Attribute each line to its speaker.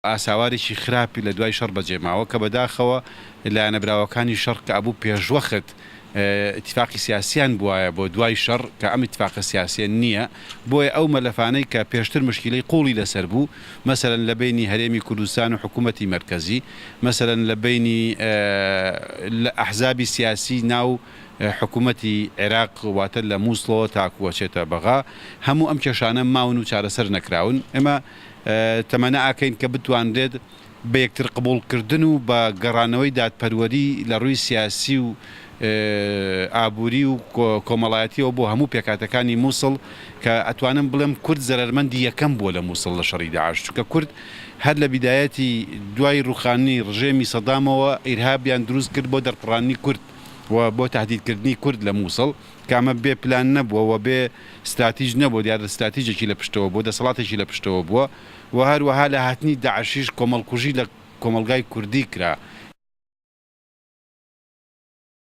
Speaker 1: ئاساوارێکی خراپی لە دوای شەڕ بەجێ ماوە کە بەداخەوە لایەنە براوەکانی شەڕ کە ئەبوو پێشوەخت ئیتیفاقی سیاسیان بوایە بۆ دوای شەڕ کە ئەم ئیتیفاقە سیاسیە نییە بۆیە ئەو مەلەفانەی کە پێشتر مشکیلەی قوڵی لەسەر بوو مەسەلەن لە بەینی هەرێمی کوردستان و حکوومەتی مەرکەزی مەسەلەن لە بەینی لە ئەحزابی سیاسی ناو حکوومەتی عێراق واتە لە مووسڵەوە تاکوو ئەچێتە بەغا هەموو ئەم کێشانە ماون و چارەسەر نەکراون ئێمە تەمەنا ئەکەین کە بتوانرێت بە یەکتر قبوڵکردن و بە گەڕانەوەی دادپەروەری لە ڕووی سیاسی و ئابووری و کۆمەڵایەتیەوە بۆ هەموو پێکهاتەکانی موسڵ کە ئەتوانم بڵێم کورد زەرەرمەندی یەکەم بووە لە موسڵ لە شەڕی داعش چونکە کورد هەر لە بیدایەتی دوای ڕوخاننی ڕژێمی سەدامەوە ئیرهابیان دروست کرد بۆ دەرپڕاندنی کورد و بۆ تەهدیدکردنی کورد لە موسڵ کە ئەمە بێ پلان نەبووە و بێ ستراتیج نەبووە، دیارە ستراتیجێکی لە پشتەوە بووە، دەسەڵاتێکی لە پشتەوە بووە و هەروەها لە هاتنی داعشیش کۆمەڵکوژی لە کۆمەڵگای کوردی کرا.